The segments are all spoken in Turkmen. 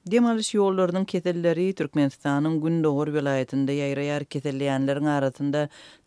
Dem alyş ýollarynyň keselleri Türkmenistanyň gündogar welaýatynda ýaýraýar, keselleýänleriň arasynda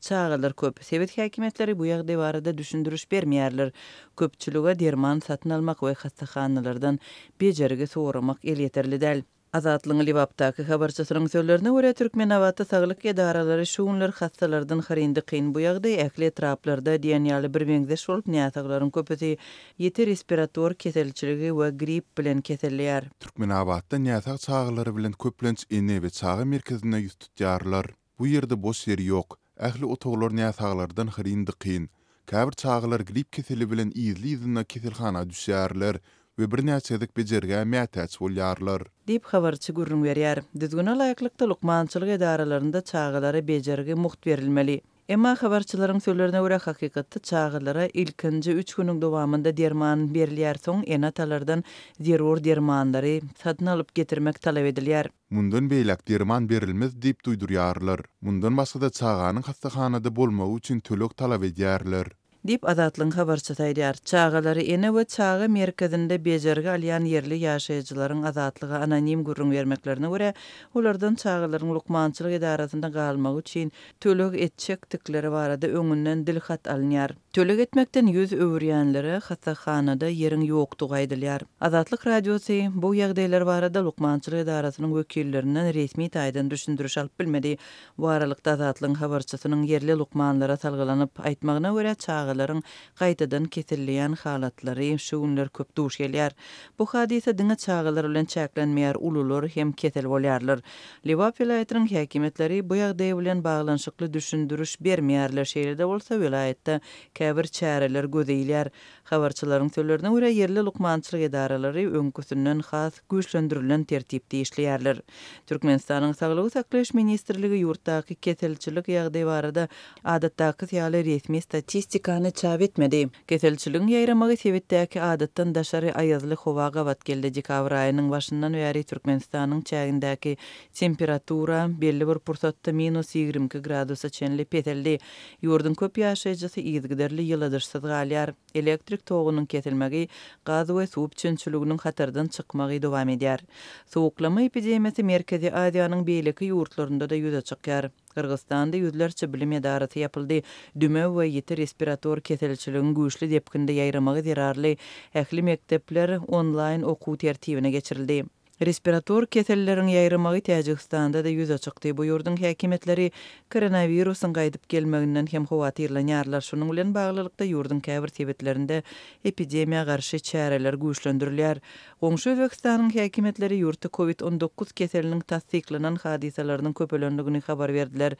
çagalar köp. Sebit häkimiýetleri bu ýagdaý barada düşündiriş bermeýärler. Köpçülige derman satyn almak we hassahanalardan bejergi soramak elýeterli däl. Azatlygyň Lebapdaky habarçysynyň sözlerine görä, Türkmenabatda saglyk edaralary şu günler hassalardan hyryn-dykyn. Bu ýagdaý ähli etraplarda diýen ýaly birmeňzeş bolup, näsaglaryň köpüsi ýiti respirator keselçiligi we grip bilen keselleýär. Türkmenabatda näsag çagalary bilen köplenç ene we çaga merkezine ýüz tutýarlar. Bu ýerde boş ýer ýok, ähli otaglar näsaglardan hyryn-dykyn. Käbir çagalar grip keseli bilen yzly-yzyna keselhana düşýärler we birnäçe gezek bejergä mätäç bolýarlar. Diýip, habarçy gürrüň berýär. Düzgüne laýyklykda, lukmançylyk edaralarynda çagalara bejergi mugt berilmeli. Emma, habarçylaryň sözlerine görä, hakykatda çagalara ilkinji üç günüň dowamynda derman berilýär, soň ene-atalardan zerur dermanlary satyn alyp getirmek talap edilýär. Mundan beýläk derman berilmez diýip duýdurýarlar. Mundan başga-da çaganyň hassahanada bolmagy üçin töleg talap edýärler. Diýip, Azatlygyň habarçysy aýdýar. Çagalary ene we çaga merkezinde bejergi alýan ýerli ýaşaýjylaryň Azatlyga anonim gürrüň bermeklerine görä, olardan çagalaryň lukmançylyk edarasynda galmagy üçin töleg etjekdikleri barada öňünden dilhat alynýar. Töleg etmekden ýüz öwürýänlere hassahanada ýeriň ýokdugy aýdylýar. Azatlyk Radiosy bu ýagdaýlar barada lukmançylyk edarasynyň wekillerinden resmi taýdan düşündiriş alyp bilmedi. Bu aralykda, Azatlygyň habarçysynyň ýerli lukmanlara salgylanyp aýtmagyna görä, çagalaryň gaýtadan keselleýän halatlary şu günler köp duş gelýär. Bu hadysa diňe çagalar bilen çäklenmeýär, ulular hem kesel bolýarlar. Lebap welaýatynyň häkimiýetleri bu ýagdaý bilen baglanyşykly düşündiriş bermeýärler, şeýle-de bolsa, welaýatda käbir çäreler göze ilýär. Habarçylaryň sözlerine görä, ýerli lukmançylyk edaralary öňküsinden has güýçlendirilen tertipde işleýärler. Türkmenistanyň Saglygy saklaýyş ministrligi ýurtdaky keselçilik ýagdaýy barada adatdakysy ýaly resmi statistikany çap etmedi. Keselçiligiň ýaýramagy sebitdäki adatdan daşary aýazly howa gabat geldi. Dekabr aýynyň başyndan bäri Türkmenistanyň çägindäki temperatura belli bir pursatda minus 22 gradusa çenli peseldi. Ýurduň köp ýaşaýjysy yzygiderli ýyladyşsyz galýar. Elektrik togunyň kesilmegi, gaz we suw üpjünçiliginiň hatardan çykmagy dowam edýär. Sowuklama epidemiýasy Merkezi Aziýanyň beýleki ýurtlarynda-da ýüze çykýar. Gyrgyzystanda ýüzlerçe bilim edarasy ýapyldy. Dümew we ýiti respirator keselçiligiň güýçli depginde ýaýramagy zerarly ähli mekdepler onlaýn okuw tertibine geçirildi. Respirator keselleriň ýaýramagy Täjigistanda-da ýüze çykdy. Bu ýurduň häkimiýetleri koronawirusyň gaýdyp gelmeginden hem howatyrlanýarlar. Şunuň bilen baglylykda, ýurduň käbir sebitlerinde epidemiýa garşy çäreler güýçlendirilýär. Goňşy Özbegistanyň häkimiýetleri ýurtda Covid 19 keseliniň tassyklanan hadysalarynyň köpelendigini habar berdiler.